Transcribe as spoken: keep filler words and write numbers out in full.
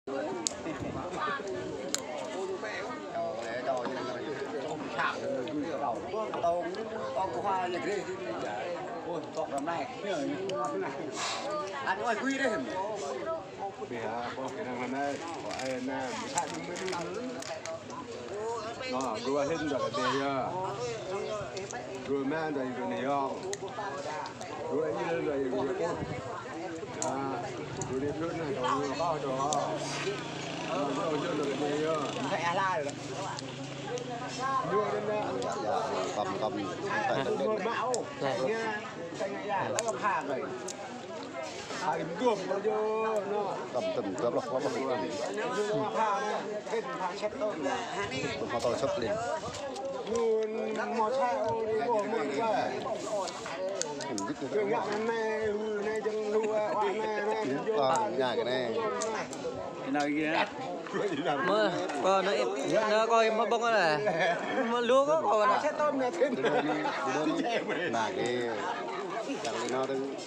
Ăn ôi, quy đấy. Bia, có kỹ năng lắm đấy. Có ai nè, mình thả đúng mấy đứa. Nó, đua hên rồi cái bia. Đua mẹ rồi cái này không? Đua ý rồi cái này không? À, đua đi luôn này, đua bao đó. Đua hên rồi cái bia. Phải ala rồi đó. Đua đến đó. Dạ, dạ, cầm, cầm. Đua mão. Nha. Hai đứa gom nó vô nó. Tầm tầm gom lắm, gom lắm. Nó pha nó, thêm pha sét tôm. Tôm pha tôm sét lên. Buôn mò sa ô đi, mò mò đi. Tôm dứt rồi. Tôm ngă mè, hư nè, jăng lu, wa nè, nè, vô. Ờ, nhà cái này. Cái này kia. Mơ, mơ, nó, nó coi mơ bông này. Mơ lúa có còn à? Sét tôm nè, thêm. Đi đâu đi, đi đâu đi. Mà cái, thằng này nó đang